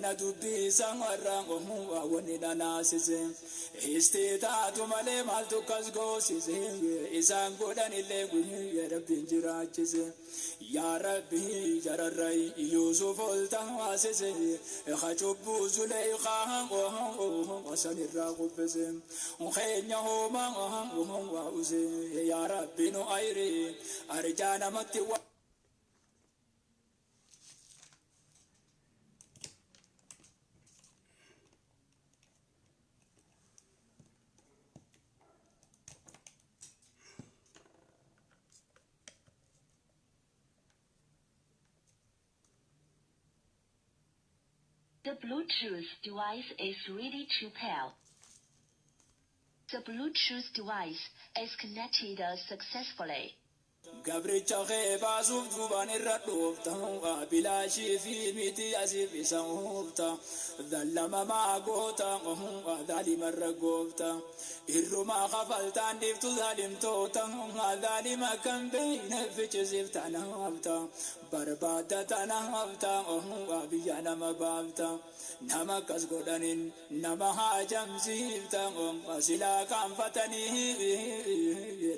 Tana dubbii isaa har'a wanni na naasise. Histii taatu malee maaltu akkas goosise. Isaan godhanillee guyyaa Rabbiin jiraachise. Yaa Rabbi jararra Yuusuf ol taasise. Ka cubbuu Zuleykaa san irraa kuffise. Keenya homaa use. Yaa Rabbi nu ayri arjaa namatti waa. The Bluetooth device is ready to pair. The Bluetooth device is connected successfully. Gabricha kee baasuuf duubaan irra dhoofta, bilaashii fi miti asiif isa oofta. Zallama maa goota, zaalimarra goofta. Irrumaa kafaltaan dhiiftu zaalimtoota, zaalima kan beeyne fichisiifta naafta. Barbaadda tana hafta, biyya nama baafta. Nama akkas godhanin nama haajamsiifta, silaa qaanfatanii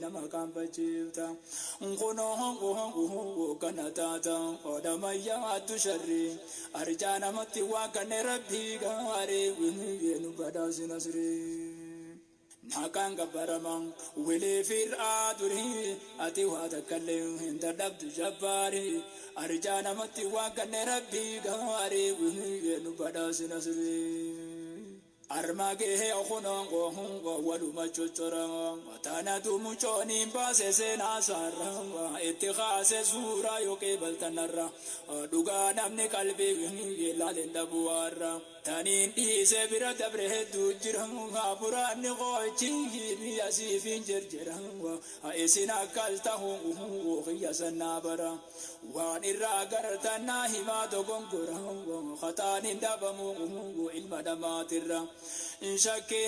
nama qaanfachiifta. Kunoo kana taata odhamayyaattu sharri arjaa namatti waa kanne Rabbii gaarii nu badhaasi nasrii. Naqaan gabbarama wilii fir'aa durii ati waa takkallee hin dadhabdu jabbaari arjaa namatti waa kanne Rabbii gaarii nu badhaasi nasrii. Arma gahee kunoo waluma coccora tanatu mucooniin baase seenaa saarra itti kaase suuraa yoo qeebaltanarra dhugaa namni qalbii ilaaleen dhabu warra taniin dhiise bira dabre hedduu jira furaanni qoochi biyya siifin jirjira isin akkas tahu kiyya sannaa bara waan irraa gartan naa himaa dogongora khataan hin dhabamu ilma namaatirra shakkii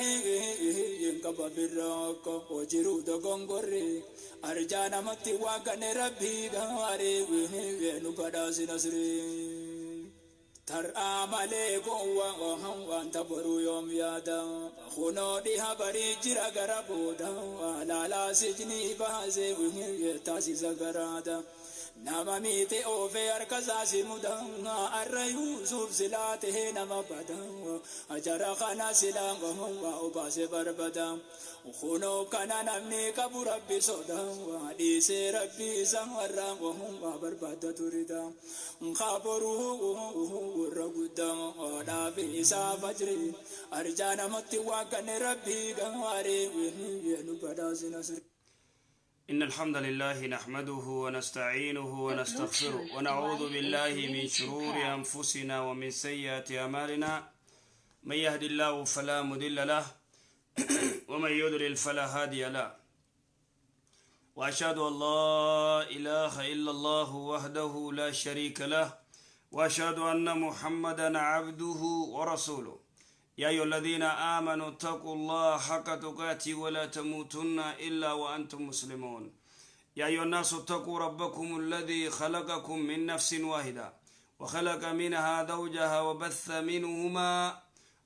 hin qaba birra akka hojiruu dogongorri arjaa namatti waa kanne Rabbii gaarii nu badhaasi nasrii. Tar'aa malee gowwaa wanta boruu yoom yaada, kunoo dhiha barii jira gara booda laalaa sijnii baasee taasisa garaada. Nama miite oofee harka isaa si muda, arra Yuusuf silaa tahee nama bada, jara kana silaa obaase barbada. Kunoo kana namni qabu Rabbi soda, dhiisee Rabbi isa warra barbaada turida. Kaboruu warra guddaa dhaabe isaa fajri arjaa namatti waa kanne Rabbii gaarii nu badhaasi nasri. إن الحمد لله نحمده ونستعينه The ونستغفره Bluetooth ونعوذ device is بالله من ready to شرور pair. أنفسنا ومن سيئات أعمالنا، من يهد الله فلا مضل له ومن يضلل فلا هادي له، وأشهد أن لا إله إلا الله وحده لا شريك له، وأشهد أن محمدا عبده ورسوله. يا أيها الذين آمنوا اتقوا الله حق تقاته ولا تموتن إلا وأنتم مسلمون. يا أيها الناس اتقوا ربكم الذي خلقكم من نفس واحدة وخلق منها زوجها وبث منهما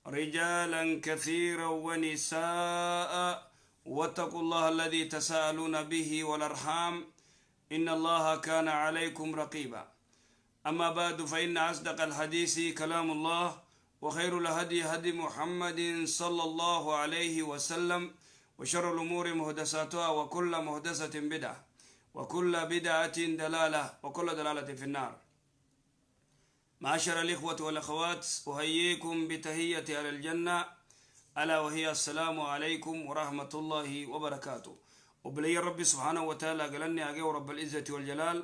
رجالا كثيرا ونساء، واتقوا الله الذي تساءلون به والأرحام إن الله كان عليكم رقيبا. أما بعد، فإن أصدق الحديث كلام الله، وخير الهدي هدي محمد صلى الله عليه وسلم، وشر الأمور محدثاتها، وكل محدثة بدعة، وكل بدعة دلالة، وكل دلالة في النار. معاشر الإخوة والأخوات، أحييكم بتحية أهل الجنة، ألا وهي السلام عليكم ورحمة الله وبركاته. وبلي ربي سبحانه وتعالى قالني أجي رب العزة والجلال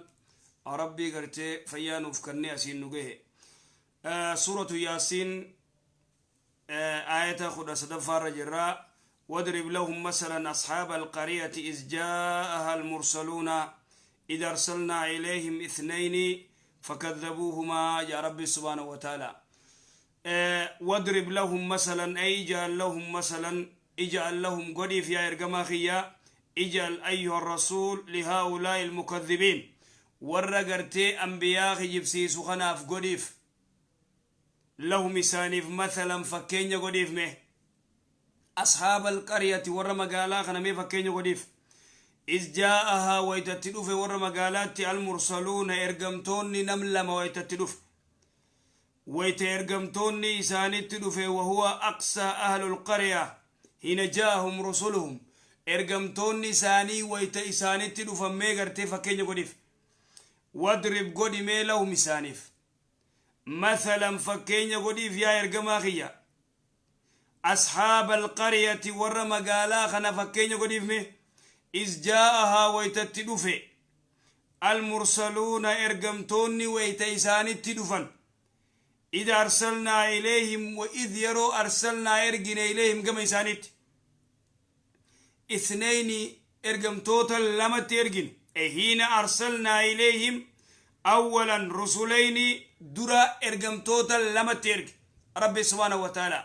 ربي قرتي فيان وفكرني أسين نجيه. سورة ياسين آية خد صدفار جراء: واضرب لهم مثلا أصحاب القرية إذ جاءها المرسلون إذ أرسلنا إليهم اثنين فكذبوهما. يا ربي سبحانه وتعالى واضرب لهم مثلا، أي اجعل لهم مثلا، اجعل لهم قدي في إرجما خيا، اجعل أيها الرسول لهؤلاء المكذبين ورقرتي أنبياء جبسي سخناف قديف. Lahum isaaniif mathalan fakkeenya godhiif mee. Ashaaba alqaryati warra magaalaa kana mee fakkeenya godhiif. Iz jaa'ahaa waytatti dhufe warra magaalaatti almursaluuna ergamtoonni nam lama waytatti dhufe. Wayta ergamtoonni isaanitti dhufe wahuwa aqsaa ahlul qarya hina jaa'ahum rusuluhum ergamtoonni isaanii wayta isaanitti dhufan mee gartee fakkeenya godhiif. Wadrib godhi mee lahum isaaniif. Mathalan fakkeenya godhiif yaa ergamaa kiyya. Ashaaba alqaryati warra magaalaa kana fakkeenya godhiif mee. Iz jaa'ahaa waytatti dhufe. Almursaluuna ergamtoonni wayta isaanitti dhufan. Id arsalnaa ilayhim wa id yeroo arsalnaa ergine ilayhim gama isaanitti. Ithnayni ergamtoota lamatti ergine. Hiina arsalnaa ilayhim awwalan rusulayni dura ergamtoota lamatti erge. Rabbi subhaanahu wa ta'ala.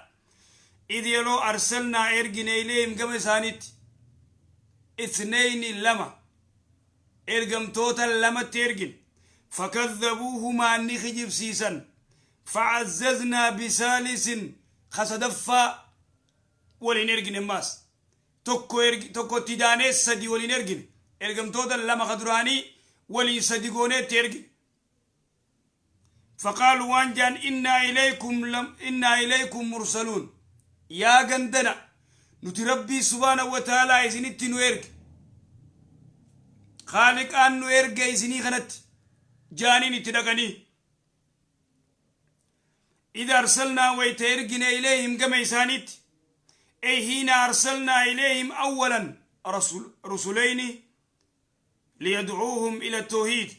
Id yeroo arsalnaa ergine ilayhim gama isaanitti. Ithnayni lama ergamtoota lamatti ergine. Fakadhabuuhumaa ni kijibsiisan. Facazzaznaa bisaalisin kasadaffaa waliin ergine ammaas. Tokko ergi tokkotti daanee sadi waliin ergine. Ergamtoota lama ka duraanii waliin sadi gooneetti ergine. Faqaalu waan jaan innaa ilaykum lam innaa ilaykum mursaluun. Yaa gandana nuti Rabbii subhaanahu wa ta'aalaa isinitti nu erge. Khaaliqaan nu erge isinii kanatti jaaniin itti dhaqanii. Idha arsalnaa wayta ergine ilayhim gama isaaniitti. Ay hiina arsalnaa ilayhim awwalan rusulayni liyadcuuhum ila tawhiid.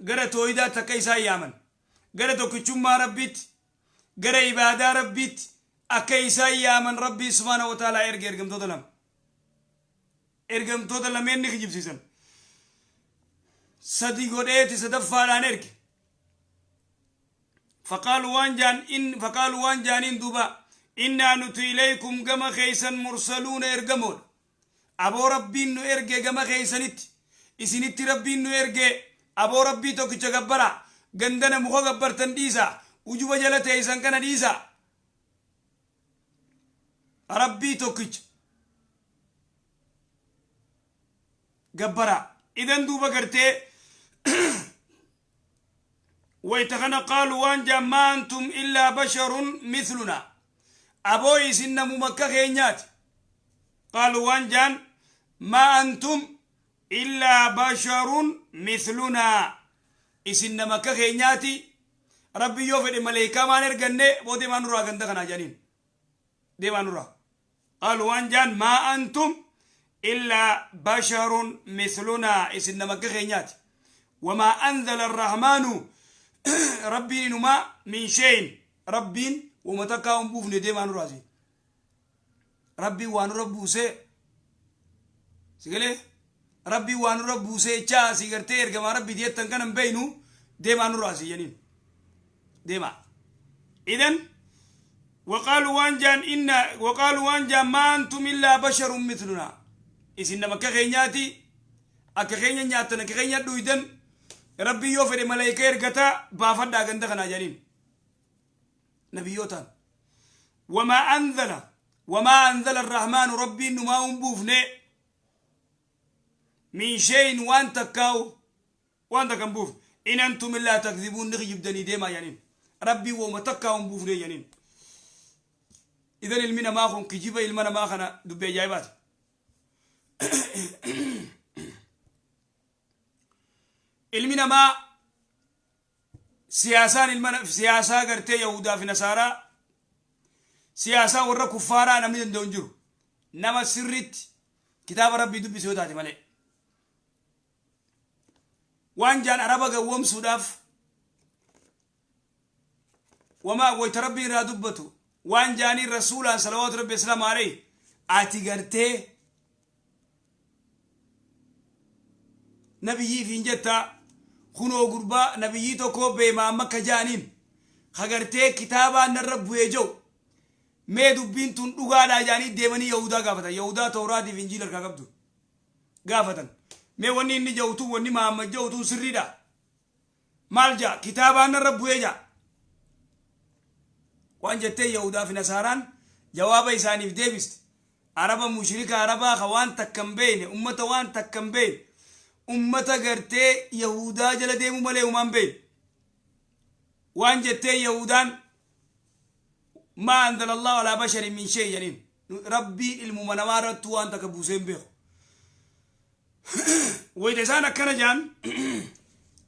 Gara tawhiidaatti akka isaan yaaman. Gara tokkichummaa Rabbiitti, gara ibaadaa Rabbiitti akka isaan yaaman Rabbii subhaanahu wa ta'aalaa erge ergamtoota lama. Ergamtoota lameen ni kijibsiisan. Sadi godheeti sadaffaadhaan erge. Faqaalu waan jaan in faqaalu waan jaaniin duuba innaa nuti ilaykum gama keeysan mursaluuna ergamoodha. Aboo Rabbiin nu erge gama keeysanitti isinitti Rabbiin nu erge aboo Rabbii tokkicha gabbara gandana muka gabbartan dhiisa ujuba jala teeysan kana dhiisa. Rabbii tokkicha gabbara. Idan duuba gartee wayta kana qaalu waan jaan maa antum illaa basharun mithluna aboo isin namuma akka keenyaati. Qaalu waan jaan maa antum illaa basharun mithluna isin nama akka keenyaati. Rabbi yoo fedhe maleekaa maan erganne boo deemaa nurraa ganda kanaa jedhaniin deemaa nurraa. Qaalu waan jaan maa antum illaa basharun mithluna isin nama akka keenyaati. Wamaa anzala arrahmaanu Rabbiin inumaa min sheeyin Rabbiin wama takkaa hin buufne deemaa nurraa siin. Rabbiin waa nurra buusee si galee Rabbiin waa nurra buusee jechaa si gartee ergamaa Rabbii jettan kana hin beeynu deemaa nurraa si jeniin deemaa. Idan waqaalu waan jaan inna waqaalu waan jaan maa antum illaa basharun mithlunaa isin nama akka keenyaati akka keenya nyaattan akka keenya dhuydan Rabbiin yoo fedhe maleeyka ergata baafadhaa ganda kanaa jedhaniin nabiyyootaan. Wamaa anzala wamaa anzala arrahmaanu Rabbiin numaa hin buufne min sheeyin waan takkaa'u waan takka hin buufne in antum illaa takzibuun ni kijibdanii deemaa jedhaniin Rabbiin wauma takkaa'u hin buufne jedhaniin. Idan ilmi namaa kun kijiba ilma namaa kana dubbii ajaa'ibaati. Ilmi namaa siyaasaan ilma siyaasaa gartee Yahudaa fi Nasaaraa siyaasaa warra kuffaaraa namni danda'u hin jiru. Nama sirriitti kitaaba Rabbii dubbise yoo taate malee. Waan jaan Araba gawwomsuudhaaf wamaa wayta Rabbii irraa dubbatu waan jaanii rasuulaan salawaatu Rabbi islaamu alayhi ati gartee nabiyyiif hin jettaa kunoo gurbaa nabiyyii tokkoo beemaa amma akka jaaniin ka gartee kitaabaan narra bu'ee jiru mee dubbiin tun dhugaadhaa jaanii deemanii Yahudaa gaafatan. Yahudaa Tawraatiif Injiila harkaa qabdu gaafatan. Mee wanni inni jedhu tun wanni Mahammad jedhu tun sirriidha. Maal ja'a kitaabaan narra bu'ee ja'a. Waan jettee Yahudaa fi Nasaaraan jawaaba isaaniif deebiste. Araba mushrika Arabaa ka waan takka hin beeyne, ummata waan takka hin beeyne, ummata gartee Yahudaa jala deemuu malee humaa hin beeyne. Waan jettee Yahudaan maa anzala Allahu alaa basharin min shay jedhaniin. Rabbiin ilmuma namaa irrattuu waan takka buusee hin beeku. Wayita isaan akkana jaan,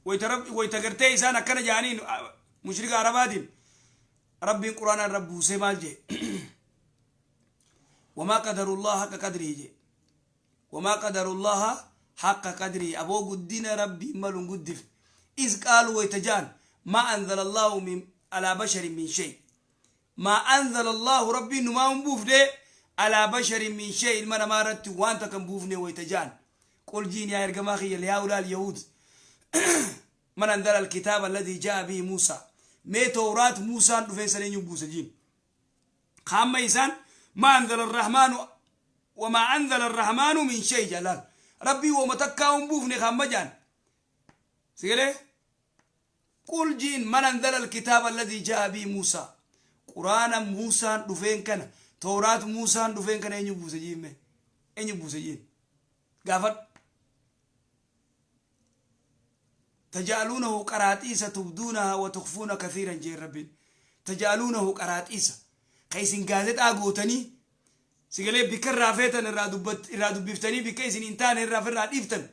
wayita rabbi wayita gartee isaan akkana jaaniin mushrika Arabaatiin Rabbiin Quraana irra buusee maal jee? Wamaa qadarullaha haqqa qadrihi jee. Wamaa qadarullaha haqqa qadrihi, aboo guddina Rabbiin malu hin guddifne. Iz qaaluu, wayita jaan, maa anzala Allahu min alaa basharin min shay. Maa anzala Allahu, Rabbiin numaa hin buufne, alaa basharin min shay, ilma namaa irratti waan takka hin buufne wayita jaan. Qul jiin yaa ergamaa kiyya lihaa'ulaa al-yahuud, man anzala al-kitaaba alladhii jaa'a bihi Muusaa? Mee Towraat Muusaan dhufeen san eenyu buuse jiin. Kaamma isaan maa anzala arrahmaanu, wamaa anzala arrahmaanu min shay jalaan, Rabbii woma takkaa hin buufne kaamma jaan. Sigalee qul jiin man anzala alkitaaba alladhii jaa'a bihi Muusaa? Quraana Muusaan dhufeen kana, Towraat Muusaan dhufeen kana eenyu buuse jiin? Mee eenyu buuse jiin gaafadhu. Taja'aluunahu qaraaxiisa tubduunaha wa tukfuuna kathiiran jeen Rabbiin. Taja'aluunahu qaraaxiisa, ka isin gaazexaa gootanii, sigalee, bikka irraa feetan irraa dubbat irraa dubbiftanii, bikka isin hin taane irraa irraa dhiiftan.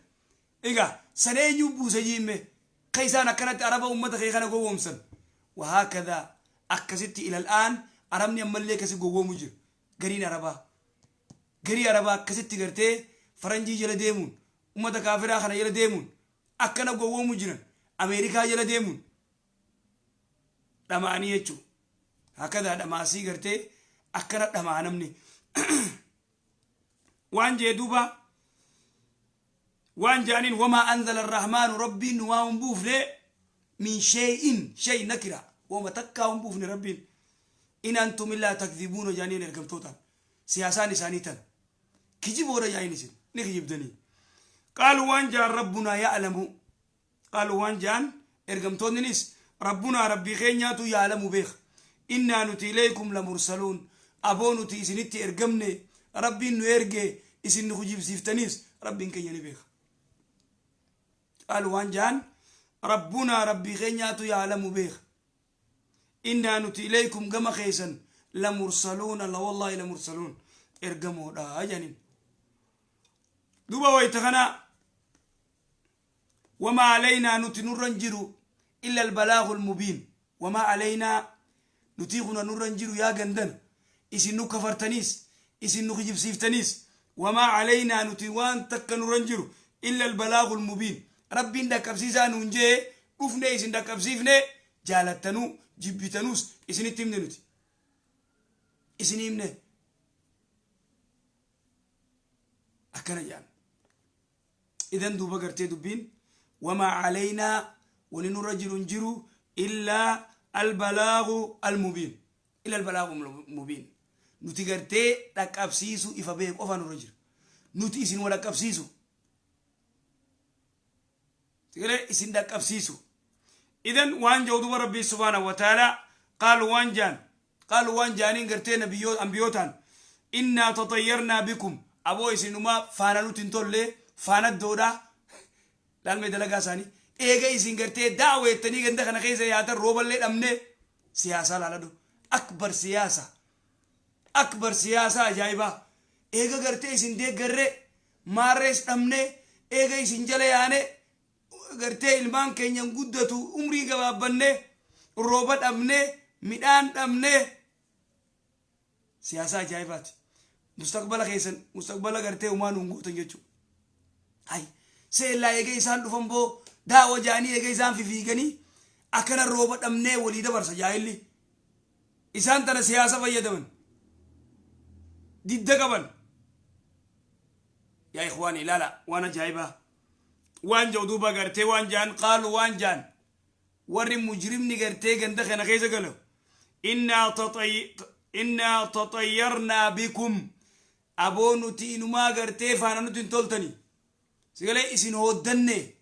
Egaa san eenyu buuse jiimme, ka isaan akkanatti Araba ummata kee kana gowwoomsan? Wahaakadhaa akkasitti ilal aan Arabni ammallee akkasi gowwoomu jira. Gariin Arabaa, garii Arabaa akkasitti gartee faranjii jala deemuun, ummata kaafiraa kana jala deemuun akkana gowwoomu jiran. Ameerikaa jala deemuun dhama'anii jechuu. Hakadaa dhamaasii gartee akkana dhama'a namni. Waan jee duuba, waan jaaniin, wamaa anzala arrahmaanu, Rabbiin numaa hin buufne, min shay'in, shay nakira, wama takkaa hin buufne Rabbiin, in antum illaa takdhibuuna jaaniin ergamtootaan. Siyaasaan isaanii tana. Kijiboodha jaaniin, isin ni kijibdanii. Qaalu, waan jaan, rabbunaa ya'lamu. Qaalu, waan jaan ergamtoonninis, rabbunaa, Rabbii keenyaatu, ya'lamu, beeka, innaa nuti, ilaykum lamursaluun, aboo nuti isinitti ergamne, Rabbiin nu erge. Isin nu kijibsiiftaniis Rabbiin keenya ni beeka. Qaalu, waan jaan, rabbunaa, Rabbii keenyaatu, ya'lamu, beeka, innaa nuti, ilaykum, gama keessan, lamursaluuna, la wallaahi lamursaluun, ergamoodha jaaniin. Duuba wayta kana, wamaa alaynaa, nuti nurra hin jiru, illa albalaagu almubiin. Wamaa alaynaa, nutii kuna nurra hin jiru yaa gandana, isin nu kafartaniis isin nu kijibsiiftaniis, wamaa alaynaa, nuti waan takka nurra hin jiru, illa albalaagu almubiin. Rabbiin dhaqqabsiisaa nuun jee dhufne, isin dhaqqabsiifne. Jaalattanuu jibbitanuus isinitti himne, nuti isin himne akkana jedhan. Idan duuba gartee dubbiin, wamaa calaynaa, wani nurra jiru hin jiru, illaa albalaagu almubiin, illa albalaagu mubiin. Nuti gartee dhaqqabsiisu ifa bee qofa nurra jira. Nuti isin wa dhaqqabsiisu. Sigalee isin dhaqqabsiisu. Idan waan jedhu duba Rabbii subhaanahu wa ta'ala, qaalu, waan jaan, qaalu, waan jaaniin gartee nabiyyoo ambiyootaan, innaa tatayyarnaa bikum, aboo isinumaa faana nuti hin tolle, faanaddoodha. Laalmee dalagaa isaanii. Eega isin gartee daawweettanii ganda kana keessa yaatan rooballee dhabne. Siyaasaa laaladhu, akbar siyaasa, akbar siyaasaa ajaa'ibaa. Eega gartee isin deeggarree maarrees dhabne, eega isin jala yaane gartee ilmaan keenya hin guddatu, umrii gabaabbanne, rooba dhabne, midhaan dhabne. Siyaasa ajaa'ibaati. Mustaqbala keessan, mustaqbala gartee umaa nuun gootan jechuudha. Hay seellaa eega isaan dhufan boo daawa jaanii, eega isaan fifiiganii akkana rooba dhabnee walii dabarsa jaahilli. Isaan tana siyaasa fayyadaman, didda qaban. Yaa ikhwaani, ilaala waan ajaa'ibaa. Waan jedhu duuba gartee, waan jaan, qaalu, waan jaan warri mujrimni gartee ganda kana keessa galu, innaa tatayyarnaa bikum, aboo nuti inumaa gartee faana nuti hin toltani, sigalee isin hooddanne,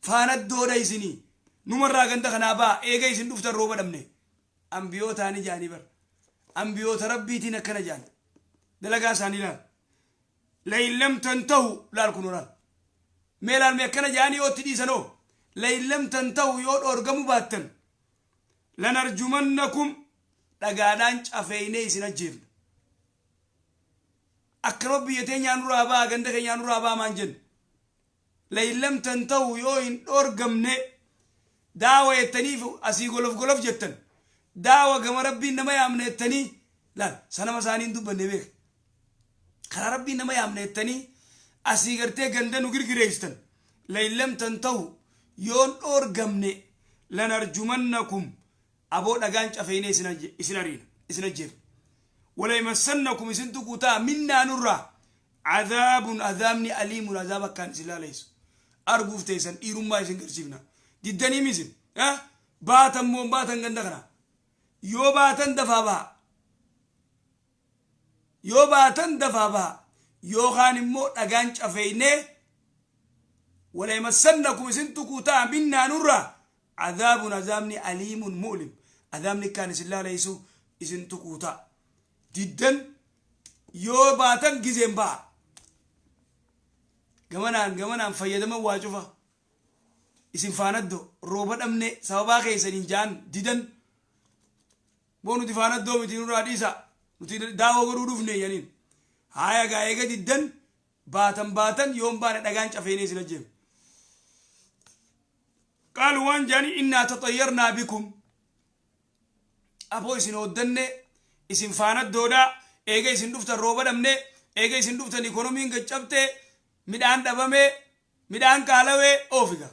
faanaddoodha isinii. Numarraa ganda kanaa ba'a, eega isin dhuftan rooba dhabne. Ambiyootaani jaanii bar, ambiyoota Rabbiitiin akkana jaan. Dalagaa isaanii laal. La'in lam tantahu, laal kunoo, laal mee, laal mee, akkana jaanii yoo itti dhiisanoo, la'in lam tantahu, yoo dhoorgamuu baattan, lanarjumannakum, dhagaadhaan cafeeynee isin ajjeefna. Akkanuma biyya teenyaa nurraa ba'a, ganda keenyaa nurraa ba'a maan jennu? La'in lam tantahu, yoo hin dhoorgamne, daawa jettaniif asii golof golof jettan, daawa gama Rabbiin nama yaamna jettanii, laal, sanama isaanii hin dubbanne beek, karaa Rabbiin nama yaamna jettanii asii gartee ganda nu girgireesstan, la'in lam tantahu, yoon dhoorgamne, lanarjumannakum, aboo dhagaan cafeynee isin ariina, isin ajjeefna, walayamassannakum, isin tuquu ta'a, minnaa, nurraa, cadaabun, azaabni, aliimun, azaaba akkaan isin laaleysu arguuf teessan, dhiirummaa isin garsiifna. Diddaniim isin baatan moon baatan ganda kana? Yoo baatan dafaa baha, yoo baatan dafaa baha, yookaan immoo dhagaan cafeynee, walayamassannakum, isin tuquu ta'a, minnaa, nurraa, cadaabun, azaabni, aliimun mu'lim, azaabni akkaan isin laaleysu isin tuquu ta'a. Diddan, yoo baatan gizeen ba'a. Gamanaan gamanaan fayyadaman waa cufa isin faanaddo, rooba dhabne sababaa keessaniin ja'an. Didan, boo nuti faanaddoo miti, nurraa dhiisa, nuti daawwa godhuu dhufne janiin. Haaya gaa, eega diddan baatan baatan, yoon baane dhagaan cafeenee isin ajjeefne. Qaalu, waan jedhanii, innaa taxayyarnaa bikum, aboo isin hooddanne, isin faanaddoodha, eega isin dhuftan rooba dhabne, eega isin dhuftan ikonomiin gaccabte, midhaan dhabame, midhaan qaalawee oofiga.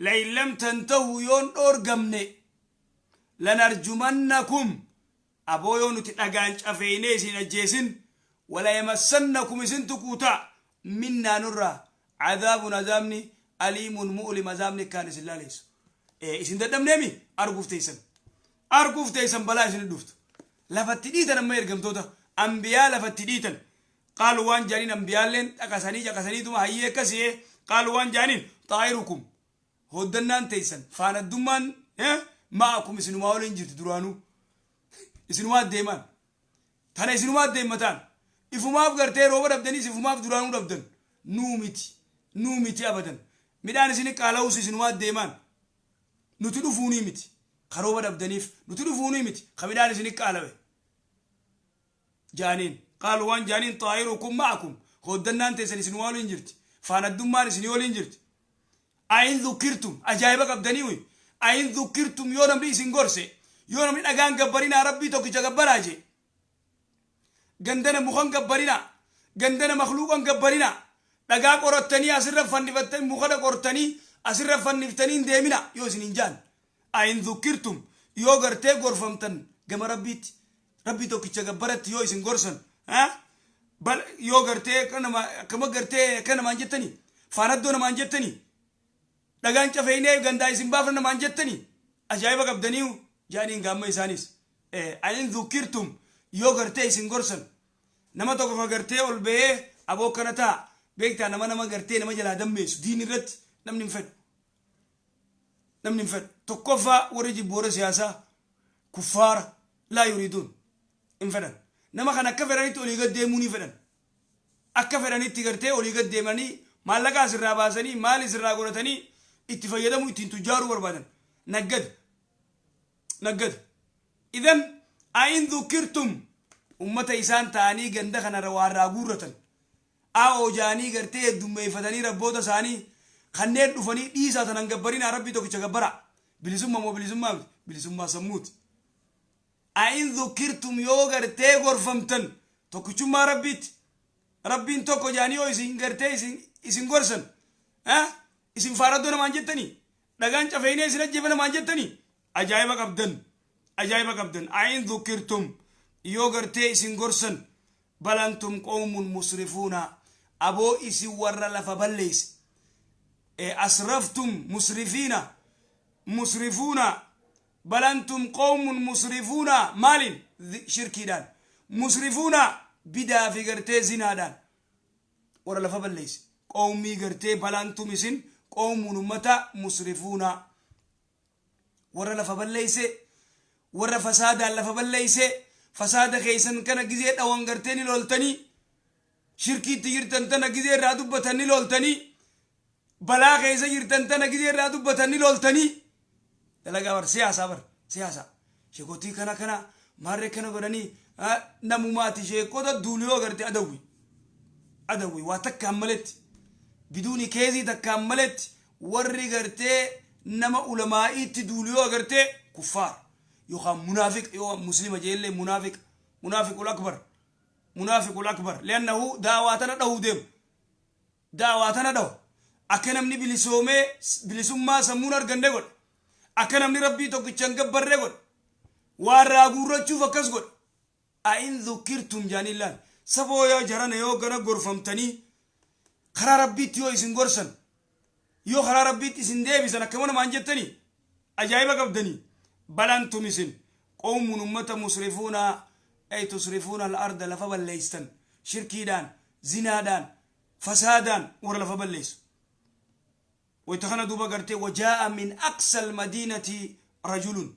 La'in lam tantahu, yoon dhoorgamne, lanarjumannakum, aboo yoo nuti dhagaan cafeeynee isin ajjeesin, walayamassannakum, isin tuquu ta'a, minnaa, nurraa, cadaabun, azaabni, aliimun mu'lim, azaabni akkaan isin laaleysu. Isin dadhabneemi, arguuf teessan, arguuf teessan balaa isin dhuftu. Lafatti dhiitan amma ergamtoota ambiyaa lafatti dhiitan. Qaalu, waan jaaniin, ambiyaalleen dhaqasanii caqasaniituma hayyee akkasii. Qaalu, waan jaaniin, xaa'irukum, hoddannaan teessan, faanaddummaan, ma'akum, isinumaa waliin jirti duraanuu, isinumaa deemaan tana, isinumaa deemmataan, ifumaaf gartee rooba dhabdaniis ifumaaf duraanuu dhabdan, nuu miti, nuu miti abadan. Midhaan isin qaala'uus isinumaa deemaan, nuti dhufuunii miti. Ka rooba dhabdaniif nuti dhufuunii miti, ka midhaan isin qaalawe jaaniin. Qaalu, waan jaaniin, xaa'irukum ma'akum, hoddannaan teessan isinumaa waliin jirti, faanaddummaan isinii waliin jirti. Ayin dhukkirtum, ajaa'iba qabdanii uy, ayin dhukkirtum, yoo namni isin gorse, yoo namni dhagaan gabbarinaa, Rabbii tokkicha gabbaraa jee, gandana mukan gabbarinaa, gandana makluuqan gabbarinaa, dhagaa qorattanii asirra fannifattanii, mukana qortanii asirra fanniftanii hin deemina yoo isin hin jaan, ayin dhukkirtum, yoo gartee gorfamtan gama Rabbiitti, Rabbii tokkicha gabbaratti yoo isin gorsan, bal yoo gartee akkama gartee akka namaan jettanii, faanaddoo namaan jettanii, dhagaan cafeynee gandaa isin baafna namaan jettanii, ajaa'iba qabdanii jaaniin. Gaamma isaanis, ayin dhukkirtum, yoo gartee isin gorsan, nama tokko ka gartee ol bahee aboo kana ta'a beektaa, nama gartee nama jalaa dammeessu diin irratti namni hin fedhu, namni hin fedhu. Tokkoffaa warri jibbu warra siyaasaa, kuffaara, laa yuriiduun, hin fedhan. Nama kan akka fedhanitti olii gad deemuu ni fedhan, akka fedhanitti gartee olii gad deemanii maallaqa asirraa baasanii maal isirraa godhatanii itti fayyadamuu, ittiin tujjaaruu barbaadan. Naggada, naggada. Idan ayin dhukkirtum, ummata isaan ta'anii ganda kanarra waarraa guurratan aa'oo jaanii gartee heddummeeffatanii rabboota isaanii kanneen dhufanii, dhiisaa tanan gabbarinaa, Rabbii tokkicha gabbaraa. Bilisummaa moo bilisummaa miti? Bilisummaa sammuuti. Ayin dhukkirtum, yoo gartee gorfamtan tokkichummaa Rabbiitti, Rabbiin tokko jaanii yoo isin gartee isin gorsan, isin faaraddoo namaan jettanii, dhagaan cafeynee isin ajjeefa namaan jettanii, ajaa'iba qabdan, ajaa'iba qabdan. Ayin dhukkirtum, yoo gartee isin gorsan, balantum qawmun musrifuuna, aboo isin warra lafa balleeyse, asraftum, musrifiina, musrifuuna, balantum qawmun musrifuuna. Maaliin? Shirkiidhaan, musrifuuna, bidaa fi gartee zinaadhaan warra lafa balleeyse, qawmii gartee balantum, isin qawmuun ummata musrifuuna. Warra lafa balleeyse, warra fasaadaan lafa balleeyse, fasaada keeysan kana gizee dhawan gartee ni loltanii, shirkiitti jirtan tana gizee irraa dubbatan ni loltanii, balaa keessa jirtan tana gizee irraa dubbatan ni loltanii. Dalagaa bar siyaasaa, bar siyaasaa. Sheekotii kana kana maarree kana godhanii namumaati sheekota duuliyoo garte adawwi. Adawwi waa takkaan maletti, biduuni keezii takkaan maletti, warri gartee nama ulamaa'iitti duuliyoo agartee kuffaar yookaan munaafiq, yoo muslima jeellee munaafiq, munaafiqul akbar, munaafiqul akbar, li'annahu daawaa tana dhahuu deemu, daawaa tana dhahu, akka namni bilisoomee bilisummaa sammuun arganne godha, akka namni Rabbii tokkicha hin gabbarree godha, waa irraa guurrachuuf akkas godha. A'in dhukkirtum jaaniin laal safoo, yoo jarana yoo gana gorfamtanii karaa Rabbiitti yoo isin gorsan, yoo karaa Rabbiitti isin deebisan, akkama namaan jettanii? Ajaa'iba qabdanii. Bal antum isin qawmun ummata musrifuuna, ay tusrifuuna al-arda, lafa balleeystan, shirkiidhaan, zinaadhaan, fasaadaan warra lafa balleessu. Wayta kana duuba gartee wajaa'a min aqsa almadiinati rajulun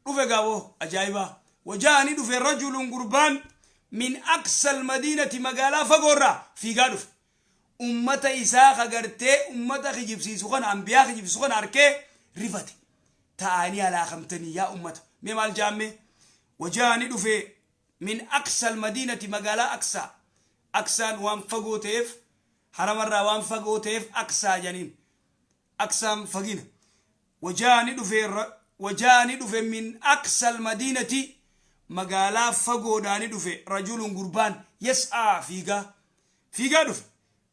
dhufe gaaboo ajaa'ibaa. Wajaa'a ni dhufe, rajulun gurbaan, min aqsa almadiinati, magaalaa fagoorraa fiigaa dhufe. Ummata isaa ka gartee ummata kijibsiisu kana, ambiyaa kijibsiisu kana arkee rifate. Ta'anii alaakamtanii yaa ummata, mee maal jaamme? Wajaa'a ni dhufe, min aqsa almadiinati, magaalaa aqsaa. Aqsaan waan fagoo ta'eef, haramarraa waan fagoo ta'eef aqsaa janiin. Aqsaan fagina. Wajaa'a ni dhufe, wajaa'a ni dhufe, min aqsa almadiinati, magaalaa fagoodhaa ni dhufe, rajulun gurbaan, yas'aa fiigaa fiigaa dhufe.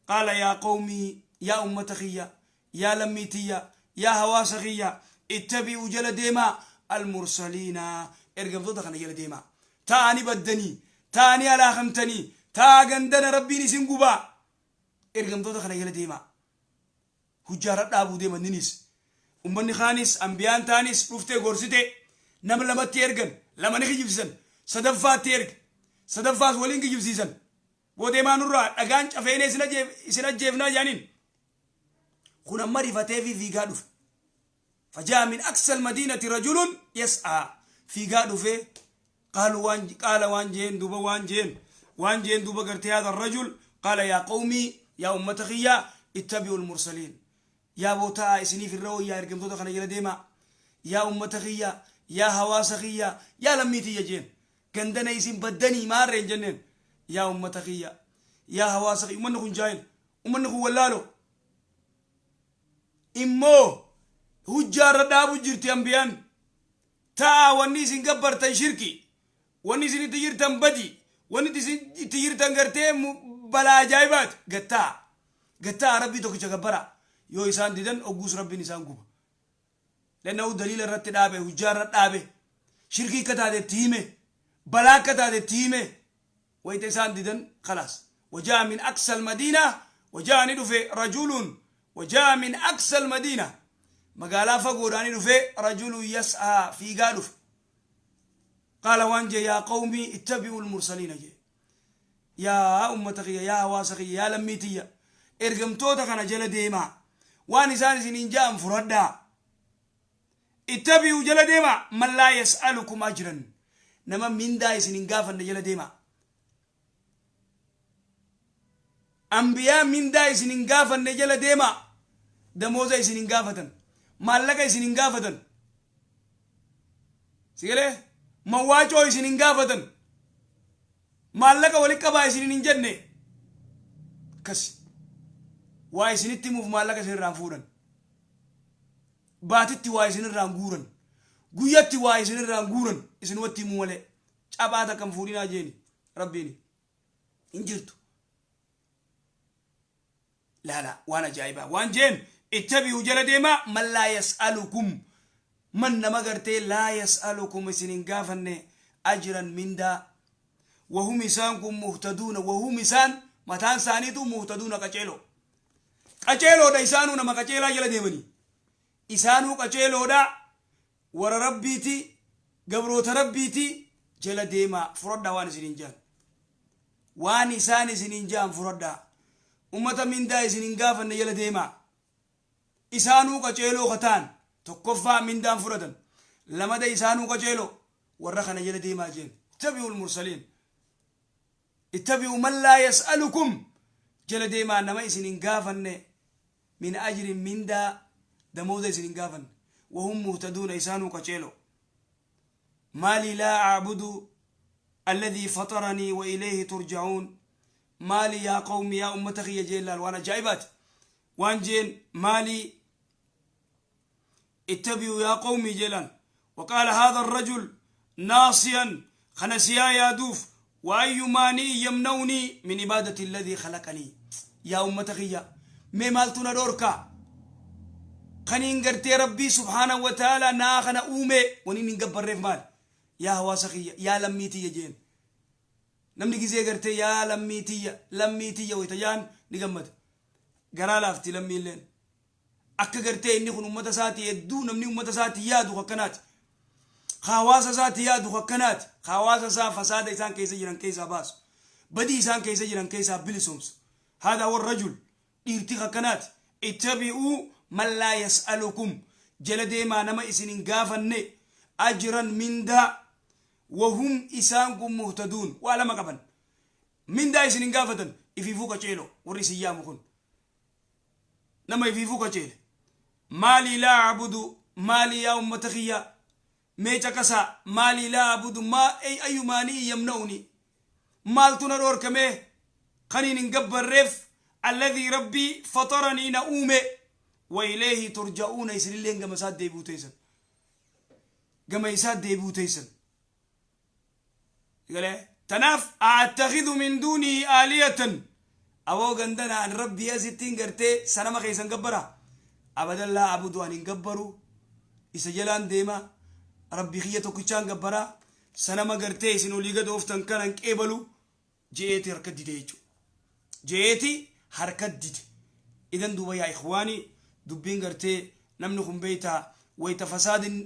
Qaala yaa qawmii, yaa ummata kiyya, yaa lammii tiyya, yaa hawaasa kiyya, ittabi'uu jala deemaa, almursaliina, ergamtoota kana jala deemaa. Ta'anii baddanii, ta'anii alaakamtanii, ta'a gandana Rabbiin isin gubaa, ergamtoota kana jala deemaa. Hujjaarra dhaabuu deeman. Ninis ummanni kaanis ambiyaan taanis dhuftee gorsite. Nama lamatti ergan, lama ni kijibsiisan, sadaffaatti erge, sadaffaas waliin kijibsiisan. Boodeemaa nurraa dhagaan cafeenee isin ajjeefnaa jaaniin. Kun amma rifatee fi fiigaa dhufe. Fajaa min aqsa almadiinati rajulun yas'aa, fiigaa dhufe. Qaalu waan qaala waan jeen duuba, waan jeen duuba gartee hada rajul qaala yaa qawmii, yaa ummata kiyya, ittabi'u almursaliin, yaa boota'a isiniif irra wayyaa, ergamtoota kana jala deemaa, yaa ummata kiyya, yaa hawaasa kiyya, yaa lammii tiyya jeen. Gandana isin baddanii maarreen jenneen, yaa ummata kiyya, yaa hawaasa kiyya. Ummanni kun jaahila, ummanni kun wallaalo. Immoo hujjaarra dhaabu jirti ambiyaan. Ta'a, wanni isin gabbartan shirki, wanni isin itti jirtan badi, wanni isin itti jirtan gartee balaa ajaa'ibaati. Gattaa gattaa, Rabbii tokkicha gabbara. Yoo isaan didan, ogguus Rabbiin isaan guba. Lanna'u daliila irratti dhaabe, hujjaa irra dhaabe, shirkii akka taate itti hime, balaa akka taate itti hime. Wayita isaan didan, khalaas. Wajaa min aqsa almadiina, wajaa ni dhufe, rajulun, wajaa min aqsa almadiina, magaalaa fagoodhaa ni dhufe, rajulun yas'aa fiigaa dhufe. Qaala waan jee, yaa qawmii ittabi'u almursaliina jee, yaa ummata kiyya, yaa hawaasa kiyya, yaa lammii tiyya, ergamtoota kana jala deemaa, waan isaan isiniin ja'an furadhaa. Ittabi'u jala deemaa, man laa yas'alukum ajran, nama mindaa isin hin gaafanne jala deemaa. Ambiyaa mindaa isin hin gaafanne jala deemaa. Damooza isin hin gaafatan, maallaqa isin hin gaafatan, sigalee mawwaacoo isin hin gaafatan, maallaqa wali qabaa isin hin jenne. Akkas waa isinitti himuuf maallaqa isin irraan fuudhan, baatitti waa isin irraan guuran, guyyatti waa isin irraan guuran, isinumatti himuu malee caphaa takka hin fuudhinaa jeeni. Rabbiin hin jirtu. Laala waan ajaa'ibaa waan jeen, ittabi'u jala deemaa, man laa yas'alukum, man nama gartee laa yas'alukum isin hin gaafanne, ajran mindaa, wahum isaan kun muhtaduuna, wahum isaan mataan isaaniitu muhtaduuna qaceeloo, qaceeloodha. Isaanuu nama qaceelaa jala deemanii, isaanuu qaceeloodha. Warra Rabbiiti, gabroota Rabbiiti jala deemaa, fudhadhaa waan isiniin jaan, waan isaan isiniin jaan fudhadhaa. Ummata mindaa isin hin gaafanne jala deemaa, isaanuu qaceeloo kataan. Tokkoffaa mindaan fudhatan. Lamada isaanuu qaceelo. Warra kana jala deemaa jeen. Ittabi'u almursaliin. Ittabi'u man laa yas'alukum. Jala deemaa nama isin hin gaafanne min ajrin mindaa damooza isin hin gaafanne. Wahum muhtaduuna isaanuu qaceelo. Maalii laa a'budu alladhii faxaranii wa ilayhi turja'uun. Maali yaa qawmi yaa ummata kiyya jeen laal waan ajaa'ibaati. Waan jeen maalii ittabi'u yaa qawmi jeelaan. وقال هذا الرجل ناصيا خنسيا يا دوف وأي مانع يمنعني من عبادة الذي خلقني يا أمة خيا مي مالتنا دوركا خنين قرتي ربي سبحانه وتعالى ناخنا أومي ونين نقبر ريف مال يا هواسخية يا لميتي جين namni gizee gartee yaa lammii tiyya lammii tiyya wayta jaan ni gammada garaa laafti lammiilleen akka gartee inni kun ummata isaatii hedduu namni ummata isaatii yaadu akkanaati ka hawaasa isaatii yaadu akkanaati ka hawaasa isaa fasaada isaan keessa jiran keessaa baasu badii isaan keessa jiran keessaa bilisoomsu hada huwa rajul dhiirti akkanaati ittabi'uu man laa yas'alukum jala deemaa nama isin hin gaafanne ajran mindaa wahum isaan kun muhtaduun waa lama qaban mindaa isin hin gaafatan ifiifuu qaceelo warri isin yaamu kun nama ifiifuu qaceele maalii laa abudu maalii yaa ummata kiyya mee caqasaa maalii laa abudu maa ay ayyumaanii yamna'uni maaltu na dhoorkamee kaniin hin gabbarreef alladhii rabbii faxaranii na uume wa ilayhi turja'uuna isinilleen gama isaa deebi'uu teessan gama isaa deebi'uu teessan galee tanaaf a'attakhidhu min duunihi aaliyatan aboo gandana an rabbii asittiin gartee sanama keessan gabbara abadan laa abudu an hin gabbaru isa jalaan deema rabbii kiyya tokkichaan gabbara sanama gartee isin olii gad ooftan kana hin qeebalu je'eeti harka dide jechuudha je'eeti harka dide idan duuba yaa ikhwaanii dubbiin gartee namni kun beeytaa wayta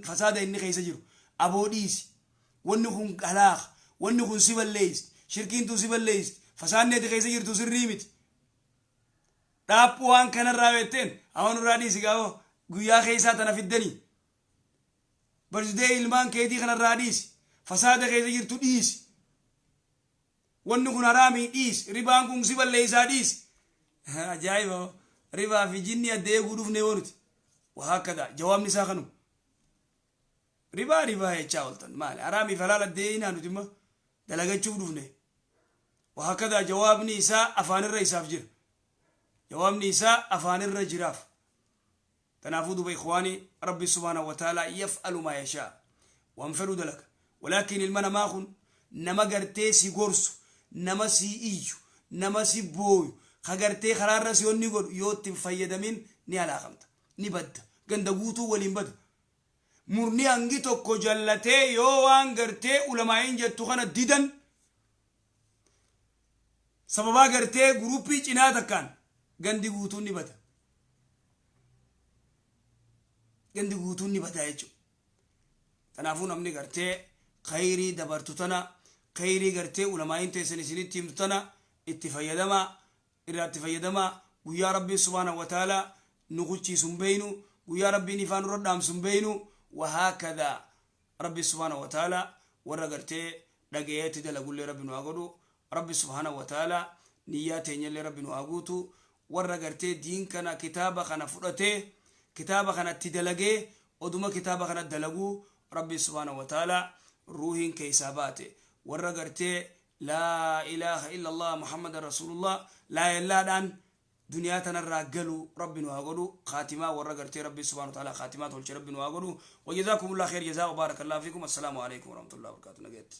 fasaada inni keessa jiru aboo dhiisi wanni kun halaaka wanni kun si balleeysi shirkiin tun si balleeysi fasaadni ati keessa jirtu sirrii miti dhaaphuu waan kanarraa beekteen hawa nurraa dhiisi gaafo guyyaa keessaa tana fiddanii barsdee ilmaan keetii kanarraa dhiisi fasaada keessa jirtu dhiisi wanni kun haraamii dhiisi ribaan kun si balleeysaa dhiisi ajaa'iba ribaa fi jinni adda eeguu dhufne yoo nuti wahaakada jawaabni isaa kanuma Ribaa ribaa jechaa ooltan maali? Haraamii fi halaal adda eeynaa nuti imma dalagachuuf dhufne. Wahakadaa jawaabni isaa afaanirra isaaf jira. Jawaabni isaa afaanirra jiraaf. Tanaafuu duba ikhwaanii Rabbi subhaanahu wa ta'aalaa yaf'alu maa yashaa. Waan fedhu dalaga. Walaakin ilma namaa kun nama gartee si gorsu, nama si iyyu, nama si booyu, ka gartee karaarra si onni godhu yoo itti hin fayyadamin ni halaakamta. Ni badda. Ganda guutuu waliin bada. Murni hangi tokko jallatee yoo waan gartee ulamaa'iin jettu kana didan sababaa gartee guruppii cinaa takkaan gandi guutuun ni bada. Gandi guutuun ni bada jechuudha. Kanaafuu namni gartee khayrii dabartu tana khayrii gartee ulamaa'iin teessan isinitti himtu tana itti fayyadamaa irraa itti fayyadamaa guyyaa rabbiin subhaanahu wa ta'aalaa nu kuchiisu hin beeynu guyyaa rabbiin ifaa nurra dhaamsu hin beeynu wahaakadaa rabbi subhaanahu wa ta'aalaa warra gartee dhagayeetti dalagullee rabbi nu haa godhu rabbi subhaanahu wa ta'aalaa niyyaa teenyallee rabbi nu haa guutu warra gartee diin kana kitaaba kana fudhatee kitaaba kanatti dalagee oduma kitaaba kana dalaguu rabbi subhaanahu wa ta'aalaa ruuhiin keessaa baate warra gartee Laa ilaaha illallah Muhammadan Rasuulullah laayellaadhaan duniyaa tanarraa galu rabbi nu haa godhu kaatimaa warra gartee rabbi subhaanahu wa ta'ala kaatimaa tolche rabbi nu haa godhu wajazaakumullah kheer jazaa wa baarakallahu fiikum assalaamu alaikum warahmatullahi wabarakatuh nageetti.